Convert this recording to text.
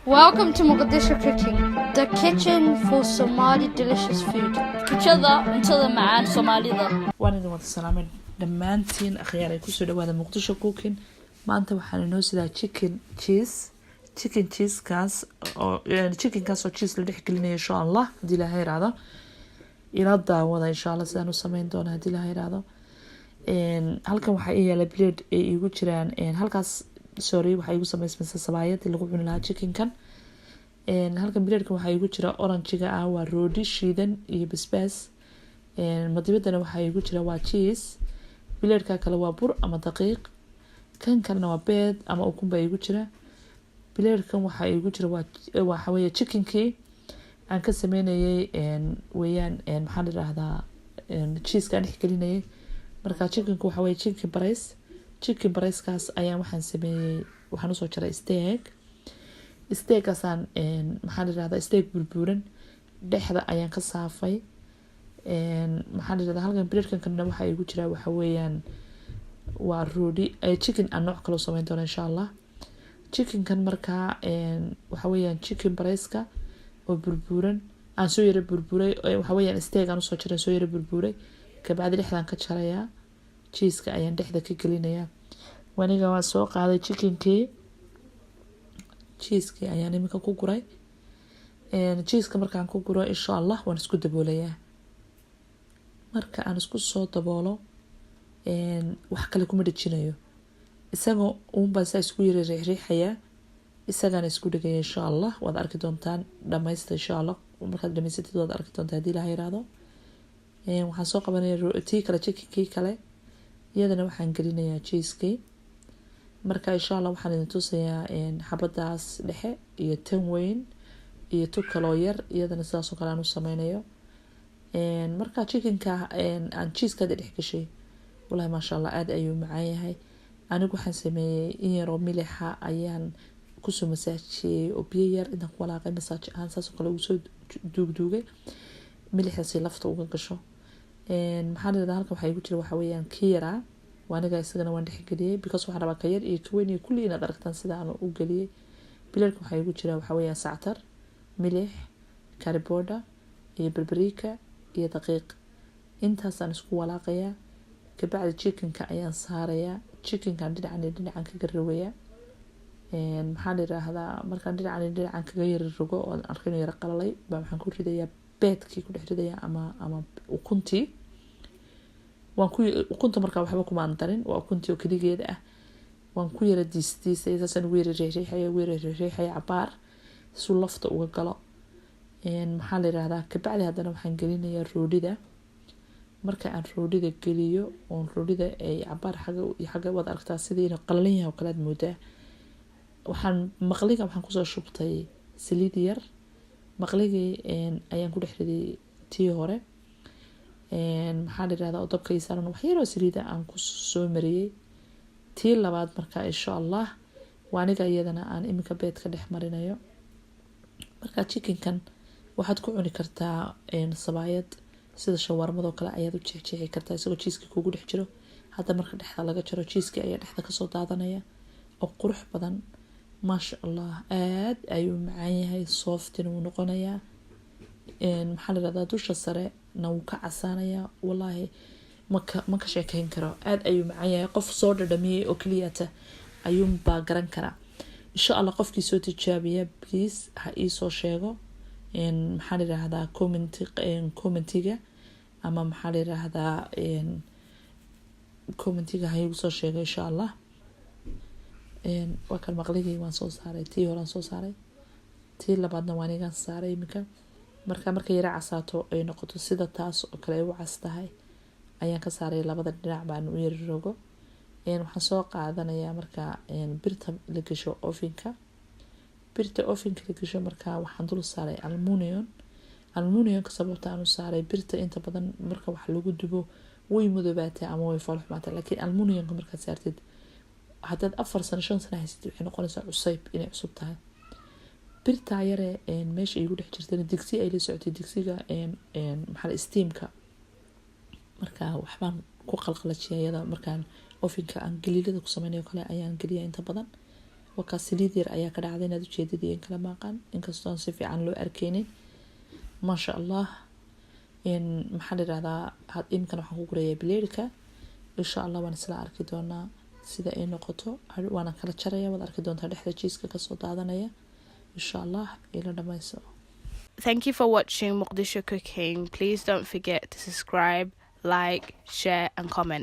Welcome to Mogadishu Cooking, the kitchen for Somali delicious food. Jikada cuntada macaan Soomaalida. Waan idin wada salaamay dhammaantiin, akhyaar ay kusoo dhawaada Muqdisho Cooking. Maanta waxaan inoo sidaa chicken cheese, chicken cheesekaas oo chickenkaas oo cheese la dhex gelinaya, insha Allah, haddii Ilaahay iraahdo. Ila daawada, insha Allah, sidaan u sameyn doona, haddii Ilaahay iraahdo. Halkan waxaa ii yaala plate ay iigu jiraan halkaas, sorry, waxaa iigu sameysmaysa sabaayadii lagu cuni lahaa chickenkan. Halkan platekan waxaa iigu jira oranjiga ah, waa roodhi shiidan iyo basbaas. Madibadana waxaa iigu jira waa cheese. Plateka kale waa bur ama daqiiq. Kan kalena waa beed ama ukun baa iigu jira. Platekan waxaa iigu jira waa waxaweeye chickenkii aan ka sameynayay weeyaan, maxaa la yidhaahdaa, cheeseka aan dhex gelinayay. Marka chickenku waxa weye chicken breast. Chicken breastkaas ayaan waxaan sameeyey, waxaan usoo jaray steak. Steakkaasaan, maxaa la yidhahdaa, steak burburan dhexda ayaan ka saafay. Maxaa la yidhahdaa, halkan platekan kalena waxaa iigu jira waxa weeyaan waa roodhi chicken aan nooc kale u sameyn doono, insha Allah. Chickenkan markaa waxa weeyaan chicken breastka oo burburan aan soo yara burburay. Waxa weeyaan steak aan usoo jaray, soo yara burburay, kabacdi dhexdaan ka jarayaa, cheeseka ayaan dhexda ka gelinayaa. Waniga waan soo qaaday chickenkii, cheesekii ayaan iminka ku guray. Cheeseka markaan ku guro, insha Allah, waan isku daboolayaa. Marka aan isku soo daboolo, wax kale kuma dhejinayo, isaga uunbaa saa isku yara riixriixayaa, isagaana isku dhegaya, insha Allah. Waad arki doontaan dhamaysta, insha Allah. Markaad dhamaysatid waad arki doontaa, haddii Ilaha yiraahdo. Waxaan soo qabanaya tii kale, chickenkii kale, iyadana waxaan gelinayaa cheesekii. Marka, insha Allah, waxaan idin tusayaa xabadaas dhexe iyo tan weyn iyo tu kaloo yar, iyadana sidaasoo kale aan u sameynayo. Marka chickenka aan cheesekaada dhex gashay, wallahi, maasha Allah, aada ayuu macaan yahay. Anigu waxaan sameeyey in yaroo milixa ayaan kusoo masaajiyey oo biyo yar intaan ku walaaqay, masaaj ahaan saasoo kale ugu soo duugduugay, milixdaasi lafta uga gasho. Maxaa la yirahdaa, halkan waxaa igu jira waxa weeyaan kii yaraa. Aniga isagana waan dhexgeliyey because waxaan rabaa ka yar iyo ka weyn iyo kulli inaad aragtaan sida aan u geliyey. Plateka waxaa igu jira waxa weeyaan sactar, milix, curry powder iyo paprika iyo daqiiq. Intaasaan isku walaaqayaa, kabacdi chickenka ayaan saarayaa. Chickenkan dhinacan iyo dhinacan kaga rogayaa. Maxaa la yiraahdaa, markaan dhinacan iyo dhinacan kaga yara rogo oo arko inuu yara qalalay baa waxaan ku ridayaa beedkii, ku dhex ridayaa ama ukuntii. Waan ku ukunta markaa waxba kumaan darin, waa ukuntii oo keligeeda ah. Waan ku yara diisdiisaya, saasaan ugu yara riixriixaya, ugu yara riixriixaya cabaar suu lafta uga galo. Maxaa la yirahdaa, kabacdi haddana waxaan gelinayaa roodhida. Marka aan roodhida geliyo oon roodhida ay cabaar xagga iyo xagga, waad aragtaa sidii inuu qalalan yahay oo kale aad moodaa. Waxaan maqliga waxaan kusoo shubtay saliid yar. Maqligii ayaan ku dhex riday tii hore, maxaa la yirahdaa, oo dabka ii saaran, wax yaroo saliida aan ku soo mariyey. Tii labaad marka, insha Allah, waa aniga iyadana aan iminka beedka dhex marinayo. Marka chickenkan waxaad ku cuni kartaa sabaayad, sida shawaarmadoo kale ayaad u jeexjeexi kartaa isagoo cheeseki kugu dhex jiro. Hadda marka dhexda laga jaro, cheeseki ayaa dhexda kasoo daadanaya oo qurux badan, maasha Allah, aada ayuu macaan yahay, softina wuu noqonayaa. Maxaa la yirahdaa, dusha sare na wuu ka casaanayaa. Wallaahi, maka sheekeyn karo, aada ayuu macaan yahay. Qof soo dhadhamiyey oo keliyata ayuunbaa garan karaa, insha Allah. Qofkii soo tijaabiya, please, ha iisoo sheego, maxaa la yiraahdaa, commentiga ama, maxaa la yiraahdaa, commentiga ha iigu soo sheego, insha Allah. Waa kan maqligii waan soo saaray, tii horaan soo saaray, tii labaadna waan igaan saaray iminka. Marka markay yara casaato, ay noqoto sida taas oo kale ay u cas tahay, ayaan ka saaray. Labada dhinac baan u yara rogo. Waxaan soo qaadanayaa marka birta la gesho ovenka. Birta ovenka la gesho marka waxaan dul saaray aluminium. Aluminiumka sababta aan u saaray, birta inta badan marka wax lagu dubo way madoobaatay ama way foolxumaataa, laakiin aluminiumka markaad saartid, haddaad 4 sano, 5 sano haysatid, waxay noqonaysaa cusayb inay cusub tahay. Birtaa yare meesha igu dhex jirtana digsi ay la socotay, digsiga, maxaa, steamka. Marka waxbaan ku qalqalajiya iyada markaan ovenka aan galiilada ku sameynayo kale ayaan geliya inta badan. Wakaa, saliid yar ayaa ka dhacday. Inaad ujeedid iyo in kala maaqan, inkastoo aan si fiican loo arkeynin. Maasha Allah, maxaa la yirahdaa, iminkana waxaan ku gurayaa bileerka. Insha Allah waan isla arki doonaa sida ay noqoto. Waana kala jaraya, waad arki doontaa dhexda cheeseka kasoo daadanaya. Insha Allah ila dhamayso. Thank you for watching Mogadishu Cooking. Please don't forget to subscribe, like, share, and comment.